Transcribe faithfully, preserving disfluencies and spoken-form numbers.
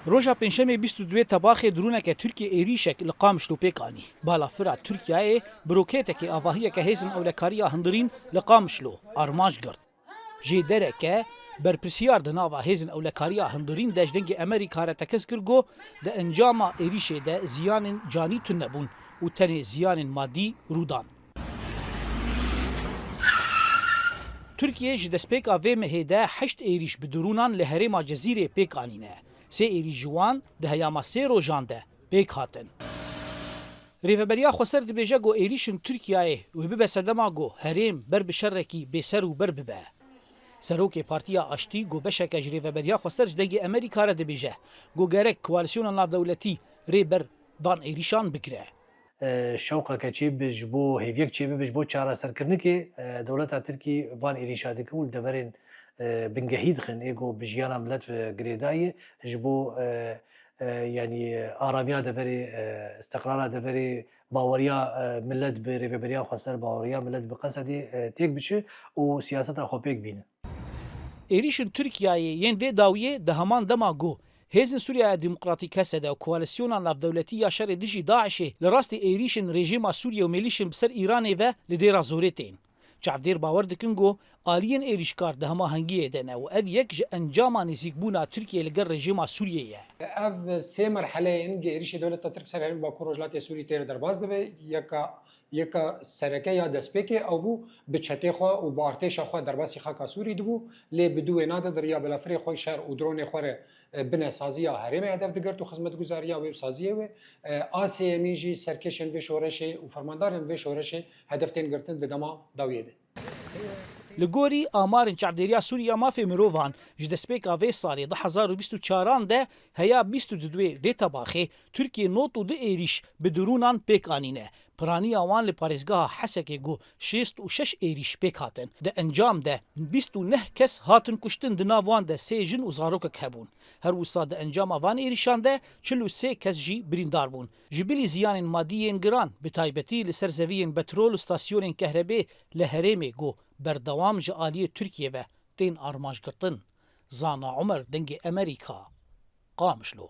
Roja Pêncşemê bîst û duê Tebaxê droneke Tirkiyê êrîşek li Qamişlo pêk anî. Balafira Tirkiyeyê bi roketekê avahiyeke hêzên ewlekariya hundirîn li Qamişlo armanc girt. Jêdereke berpirsiyar di nava hêzên ewlekariya hundirîn de ji Dengê Amerîka re tekez kir, got, di encama êrîşê de ziyanên canî tune bûn û tenê ziyanên madî rû dan. Tirkiye ji destpêka vê mehê de heşt êrîş bi dronan li herêma Cezîrê pêk anîne. Sê êrîş ji wan di heyama sê rojan de pêk hatin. Rêveberiya Xweser dibêje ku êrîşên Tirkiyeyê wê bibe sedema ku herêm ber bi şerekî bêser û ber bibe. Serokê Partiya Aştî ku beşeke ji Rêveberiya Xweser ji Dengê Amerîka re dibêje ku gerek koalîsyona navdewletî rê ber van êrîşan bigire. Şewqeke çêbibe ji bo hêviyek çêbibe ji bo çareserkirinê, dewleta Tirkî van êrîşa dike û li deverên bingehî dixin ê ku bi jiyana milet ve girêdayî ye, ji bo yanî aramiya deverê, istiqrara deverê, baweriya milet bi Rêveberiya Xweser, baweriya milet bi Qesedê têk biçe û siyaseta xwe pêk bîne. Êrîşên Tirkiyeyê yên vê dawiyê di heman dema ku Hêzên Sûriyeya Demokratîk, H S D, û koalîsyona navdewletî ya şerê dijî DAIŞê li rastî êrîşên rejîma Sûriye û mêlîşên bi ser Îranê ve li Dêra Zorê tên. Çavdêr bawer dikin ku aliyên êrîşkar di hemahengiyê de ne û ev yek ji encama nêzîkbûna Tirkiyê li gel rejîma Sûriyê ye. Ev sê merheleyên êrîşê dewleta Tirk ser herêmê Bakur Rojhilatê Sûrî tê re derbas dibe. Yeka Yeka sereke ya destpêkê ew bû bi çetê xwe û bi artêşa xwe derbasî xaka Sûrî dibû, lê bi du wêna de di riya belafirê xwe şer û dronê xwe re bine saziya herêmê hedef digirt û xizmetguzariya wê û saziyê wê. A sêyemîn jî serkêşên vê şoreşê û fermandarên vê şoreşê hedef tên girtin di dema dawiyê de. Li gorî amarên Çavdêriya Sûrî ya Mafê Mirovan, ji destpêka vê salê du hezar û bîst û çaran de heya bîst û du vê tebaxê Tirkiye nod û du êrîş bi dronan pêk anîne. Piraniya wan li parêzgeha Hesekê ku şêst û şeş êrîş pêk hatin. Di encam de bîst û neh kes hatin kuştin, di nav wan de sê jin û zarokek hebûn. Her wisa di encama van êrîşan de çil û sê kes jî birîndar bûn. Ji bilî ziyanên madî yên giran, bi taybetî li ser zeviyên petrol û stasyonên kehrebê li herêmê ku berdewam ji aliyê Tirkiye ve tên armancgirtin. Zana Umer, Dengê Emerîka, Qamişlo.